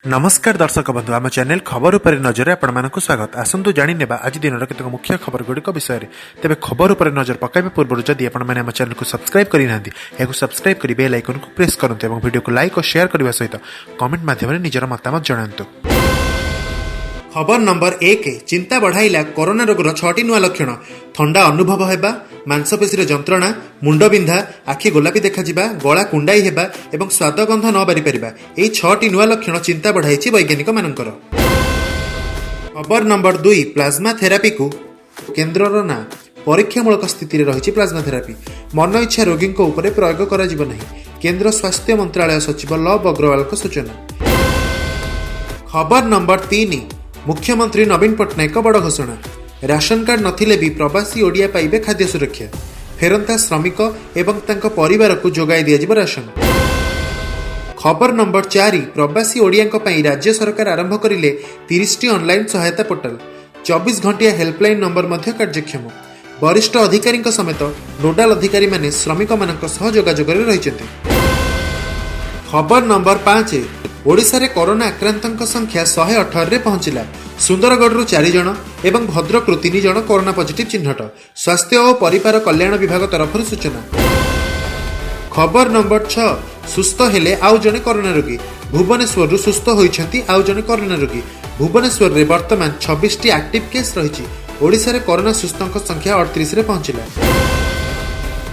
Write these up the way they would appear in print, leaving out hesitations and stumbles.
ନମସ୍କାର ଦର୍ଶକ ବନ୍ଧୁ, ଆମ ଚ୍ୟାନେଲ ଖବର ଉପରେ ନଜରରେ ଆପଣମାନଙ୍କୁ ସ୍ୱାଗତ। ଆସନ୍ତୁ ଜାଣିନେବା ଆଜି ଦିନର କେତେକ ମୁଖ୍ୟ ଖବରଗୁଡ଼ିକ ବିଷୟରେ। ତେବେ ଖବର ଉପରେ ନଜର ପକାଇବା ପୂର୍ବରୁ ଯଦି ଆପଣମାନେ ଆମ ଚ୍ୟାନେଲକୁ ସବସ୍କ୍ରାଇବ୍ କରିନାହାନ୍ତି, ଏହାକୁ ସବସ୍କ୍ରାଇବ୍ କରି ବେଲ୍ ଆଇକନକୁ ପ୍ରେସ୍ କରନ୍ତୁ ଏବଂ ଭିଡ଼ିଓକୁ ଲାଇକ୍ ଓ ସେୟାର କରିବା ସହିତ କମେଣ୍ଟ ମାଧ୍ୟମରେ ନିଜର ମତାମତ ଜଣାନ୍ତୁ। ଖବର ନମ୍ବର 1। ଚିନ୍ତା ବଢ଼ାଇଲା କରୋନା ରୋଗର ଛଅଟି ନୂଆ ଲକ୍ଷଣ। ଥଣ୍ଡା ଅନୁଭବ ହେବା, ମାଂସପେଶୀର ଯନ୍ତ୍ରଣା, ମୁଣ୍ଡବିନ୍ଧା, ଆଖି ଗୋଲାପୀ ଦେଖାଯିବା, ଗଳା କୁଣ୍ଡାଇ ହେବା ଏବଂ ସ୍ୱାଦ ଗନ୍ଧ ନ ବାରିପାରିବା। ଏହି ଛଅଟି ନୂଆ ଲକ୍ଷଣ ଚିନ୍ତା ବଢ଼ାଇଛି ବୈଜ୍ଞାନିକମାନଙ୍କର। ଖବର ନମ୍ବର 2। ପ୍ଲାଜମା ଥେରାପିକୁ କେନ୍ଦ୍ରର ନାଁ। ପରୀକ୍ଷାମୂଳକ ସ୍ଥିତିରେ ରହିଛି ପ୍ଲାଜମା ଥେରାପି। ମନ ଇଚ୍ଛା ରୋଗୀଙ୍କ ଉପରେ ପ୍ରୟୋଗ କରାଯିବ ନାହିଁ, କେନ୍ଦ୍ର ସ୍ୱାସ୍ଥ୍ୟ ମନ୍ତ୍ରାଳୟ ସଚିବ ଲବ ଅଗ୍ରୱାଲଙ୍କ ସୂଚନା। ଖବର ନମ୍ବର 3। ମୁଖ୍ୟମନ୍ତ୍ରୀ ନବୀନ ପଟ୍ଟନାୟକଙ୍କ ବଡ଼ ଘୋଷଣା। ରାସନ କାର୍ଡ ନଥିଲେ ବି ପ୍ରବାସୀ ଓଡ଼ିଆ ପାଇବେ ଖାଦ୍ୟ ସୁରକ୍ଷା। ଫେରନ୍ତା ଶ୍ରମିକ ଏବଂ ତାଙ୍କ ପରିବାରକୁ ଯୋଗାଇ ଦିଆଯିବ ରାସନ। ଖବର ନମ୍ବର 4। ପ୍ରବାସୀ ଓଡ଼ିଆଙ୍କ ପାଇଁ ରାଜ୍ୟ ସରକାର ଆରମ୍ଭ କରିଲେ 30ଟି ଅନଲାଇନ୍ ସହାୟତା ପୋର୍ଟାଲ। 24 ଘଣ୍ଟିଆ ହେଲ୍ପଲାଇନ୍ ନମ୍ବର ମଧ୍ୟ କାର୍ଯ୍ୟକ୍ଷମ। ବରିଷ୍ଠ ଅଧିକାରୀଙ୍କ ସମେତ ନୋଡାଲ ଅଧିକାରୀମାନେ ଶ୍ରମିକମାନଙ୍କ ସହ ଯୋଗାଯୋଗରେ ରହିଛନ୍ତି। ଖବର ନମ୍ବର 5। ଓଡ଼ିଶାରେ କରୋନା ଆକ୍ରାନ୍ତଙ୍କ ସଂଖ୍ୟା 118ରେ ପହଞ୍ଚିଲା। ସୁନ୍ଦରଗଡ଼ରୁ ଚାରି ଜଣ ଏବଂ ଭଦ୍ରକରୁ ତିନି ଜଣ କରୋନା ପଜିଟିଭ୍ ଚିହ୍ନଟ। ସ୍ୱାସ୍ଥ୍ୟ ଓ ପରିବାର କଲ୍ୟାଣ ବିଭାଗ ତରଫରୁ ସୂଚନା। ଖବର ନମ୍ବର 6। ସୁସ୍ଥ ହେଲେ ଆଉ ଜଣେ କରୋନା ରୋଗୀ। ଭୁବନେଶ୍ୱରରୁ ସୁସ୍ଥ ହୋଇଛନ୍ତି ଆଉ ଜଣେ କରୋନା ରୋଗୀ। ଭୁବନେଶ୍ୱରରେ ବର୍ତ୍ତମାନ 26ଟି ଆକ୍ଟିଭ୍ କେସ୍ ରହିଛି। ଓଡ଼ିଶାରେ କରୋନା ସୁସ୍ଥଙ୍କ ସଂଖ୍ୟା 38ରେ ପହଞ୍ଚିଲା।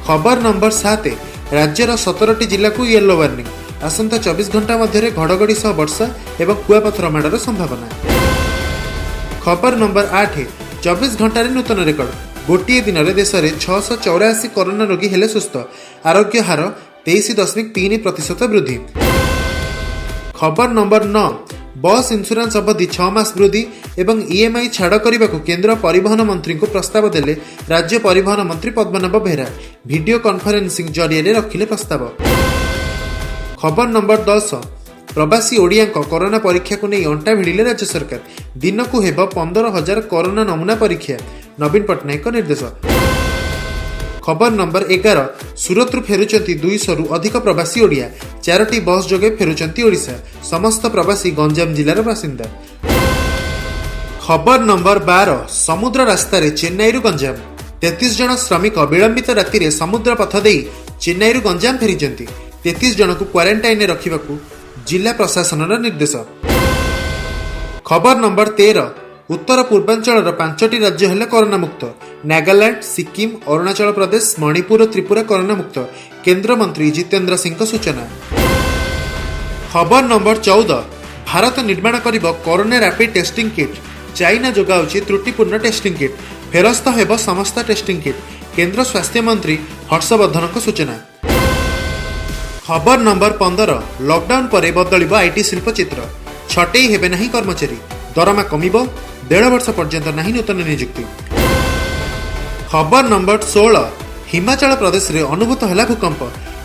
ଖବର ନମ୍ବର 7। ରାଜ୍ୟର 17ଟି ଜିଲ୍ଲାକୁ ୟେଲୋ ୱାର୍ଣ୍ଣିଂ। ଆସନ୍ତା 24 ଘଣ୍ଟା ମଧ୍ୟରେ ଘଡ଼ଘଡ଼ି ସହ ବର୍ଷା ଏବଂ କୁଆପଥର ମାଡ଼ର ସମ୍ଭାବନା। ଖବର ନମ୍ବର 8। 24 ଘଣ୍ଟାରେ ନୂତନ ରେକର୍ଡ। ଗୋଟିଏ ଦିନରେ ଦେଶରେ 684 କରୋନା ରୋଗୀ ହେଲେ ସୁସ୍ଥ। ଆରୋଗ୍ୟ ହାର 23.3% ବୃଦ୍ଧି। ଖବର ନମ୍ବର 9। ବସ୍ ଇନ୍ସୁରାନ୍ସ ଅବଧି 6 ମାସ ବୃଦ୍ଧି ଏବଂ ଇଏମ୍ଆଇ ଛାଡ଼ କରିବାକୁ କେନ୍ଦ୍ର ପରିବହନ ମନ୍ତ୍ରୀଙ୍କୁ ପ୍ରସ୍ତାବ ଦେଲେ ରାଜ୍ୟ ପରିବହନ ମନ୍ତ୍ରୀ ପଦ୍ମନାଭ ବେହେରା। ଭିଡିଓ କନଫରେନ୍ସିଂ ଜରିଆରେ ରଖିଲେ ପ୍ରସ୍ତାବ। ଖବର ନମ୍ବର 10। ପ୍ରବାସୀ ଓଡ଼ିଆଙ୍କ କରୋନା ପରୀକ୍ଷାକୁ ନେଇ ଅଣ୍ଟା ଭିଡ଼ିଲେ ରାଜ୍ୟ ସରକାର। ଦିନକୁ ହେବ 15,000 କରୋନା ନମୁନା ପରୀକ୍ଷା, ନବୀନ ପଟ୍ଟନାୟକଙ୍କ ନିର୍ଦ୍ଦେଶ। ଖବର ନମ୍ବର 11। ସୁରତରୁ ଫେରୁଛନ୍ତି 200ରୁ ଅଧିକ ପ୍ରବାସୀ ଓଡ଼ିଆ। ଚାରୋଟି ବସ୍ ଯୋଗେ ଫେରୁଛନ୍ତି ଓଡ଼ିଶା। ସମସ୍ତ ପ୍ରବାସୀ ଗଞ୍ଜାମ ଜିଲ୍ଲାର ବାସିନ୍ଦା। ଖବର ନମ୍ବର 12। ସମୁଦ୍ର ରାସ୍ତାରେ ଚେନ୍ନାଇରୁ ଗଞ୍ଜାମ। 33 ଜଣ ଶ୍ରମିକ ବିଳମ୍ବିତ ରାତିରେ ସମୁଦ୍ର ପଥ ଦେଇ ଚେନ୍ନାଇରୁ ଗଞ୍ଜାମ ଫେରିଛନ୍ତି। 33 ଜଣଙ୍କୁ କ୍ୱାରେଣ୍ଟାଇନରେ ରଖିବାକୁ ଜିଲ୍ଲା ପ୍ରଶାସନର ନିର୍ଦ୍ଦେଶ। ଖବର ନମ୍ବର 13। ଉତ୍ତର ପୂର୍ବାଞ୍ଚଳର ପାଞ୍ଚଟି ରାଜ୍ୟ ହେଲେ କରୋନା ମୁକ୍ତ। ନାଗାଲାଣ୍ଡ, ସିକିମ୍, ଅରୁଣାଚଳ ପ୍ରଦେଶ, ମଣିପୁର ଓ ତ୍ରିପୁରା କରୋନା ମୁକ୍ତ, କେନ୍ଦ୍ରମନ୍ତ୍ରୀ ଜିତେନ୍ଦ୍ର ସିଂଙ୍କ ସୂଚନା। ଖବର ନମ୍ବର 14। ଭାରତ ନିର୍ମାଣ କରିବ corona rapid testing kit. China ଯୋଗାଉଛି ତ୍ରୁଟିପୂର୍ଣ୍ଣ ଟେଷ୍ଟିଂ କିଟ୍। ଫେରସ୍ତ ହେବ ସମସ୍ତ ଟେଷ୍ଟିଂ କିଟ୍, କେନ୍ଦ୍ର ସ୍ୱାସ୍ଥ୍ୟମନ୍ତ୍ରୀ ହର୍ଷବର୍ଦ୍ଧନଙ୍କ ସୂଚନା। ଖବର ନମ୍ବର 15। ଲକଡାଉନ ପରେ ବଦଳିବ IT ଶିଳ୍ପ ଚିତ୍ର। ଛଟେଇ ହେବେ ନାହିଁ କର୍ମଚାରୀ, ଦରମା କମିବ। ଦେଢ଼ ବର୍ଷ ପର୍ଯ୍ୟନ୍ତ ନାହିଁ ନୂତନ ନିଯୁକ୍ତି। ଖବର ନମ୍ବର 16। ହିମାଚଳ ପ୍ରଦେଶରେ ଅନୁଭୂତ ହେଲା ଭୂକମ୍ପ।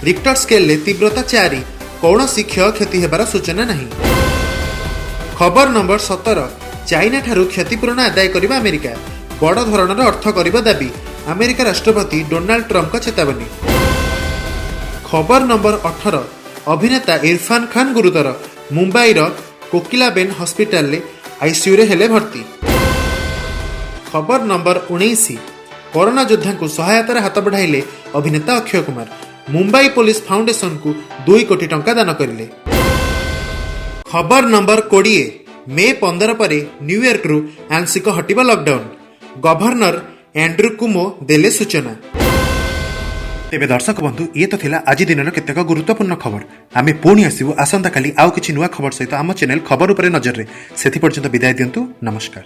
ରିକ୍ଟର ସ୍କେଲରେ ତୀବ୍ରତା 4। କୌଣସି କ୍ଷୟକ୍ଷତି ହେବାର ସୂଚନା ନାହିଁ। ଖବର ନମ୍ବର 17। ଚାଇନା ଠାରୁ କ୍ଷତିପୂରଣ ଆଦାୟ କରିବ ଆମେରିକା। ବଡ଼ ଧରଣର ଅର୍ଥ କରିବ ଦାବି, ଆମେରିକା ରାଷ୍ଟ୍ରପତି ଡୋନାଲ୍ଡ ଟ୍ରମ୍ପଙ୍କ ଚେତାବନୀ। ଖବର ନମ୍ବର 18। ଅଭିନେତା ଇରଫାନ ଖାନ ଗୁରୁତର। ମୁମ୍ବାଇର କୋକିଲାବେନ୍ ହସ୍ପିଟାଲରେ ଆଇସିୟୁରେ ହେଲେ ଭର୍ତ୍ତି। ଖବର ନମ୍ବର 19। କରୋନା ଯୋଦ୍ଧାଙ୍କୁ ସହାୟତାରେ ହାତ ବଢ଼ାଇଲେ ଅଭିନେତା ଅକ୍ଷୟ କୁମାର। ମୁମ୍ବାଇ ପୋଲିସ ଫାଉଣ୍ଡେସନକୁ 2 କୋଟି ଟଙ୍କା ଦାନ କରିଲେ। ଖବର ନମ୍ବର 20। ମେ 15 ପରେ ନ୍ୟୁୟର୍କରୁ ଆଂଶିକ ହଟିବ ଲକଡାଉନ। ଗଭର୍ଣ୍ଣର ଆଣ୍ଡ୍ରୁ କୁମୋ ଦେଲେ ସୂଚନା। ତେବେ ଦର୍ଶକ ବନ୍ଧୁ, ଇଏ ତ ଥିଲା ଆଜି ଦିନର କେତେକ ଗୁରୁତ୍ୱପୂର୍ଣ୍ଣ ଖବର। ଆମେ ପୁଣି ଆସିବୁ ଆସନ୍ତାକାଲି ଆଉ କିଛି ନୂଆ ଖବର ସହିତ ଆମ ଚ୍ୟାନେଲ ଖବର ଉପରେ ନଜରରେ। ସେଥିପର୍ଯ୍ୟନ୍ତ ବିଦାୟ ଦିଅନ୍ତୁ। ନମସ୍କାର।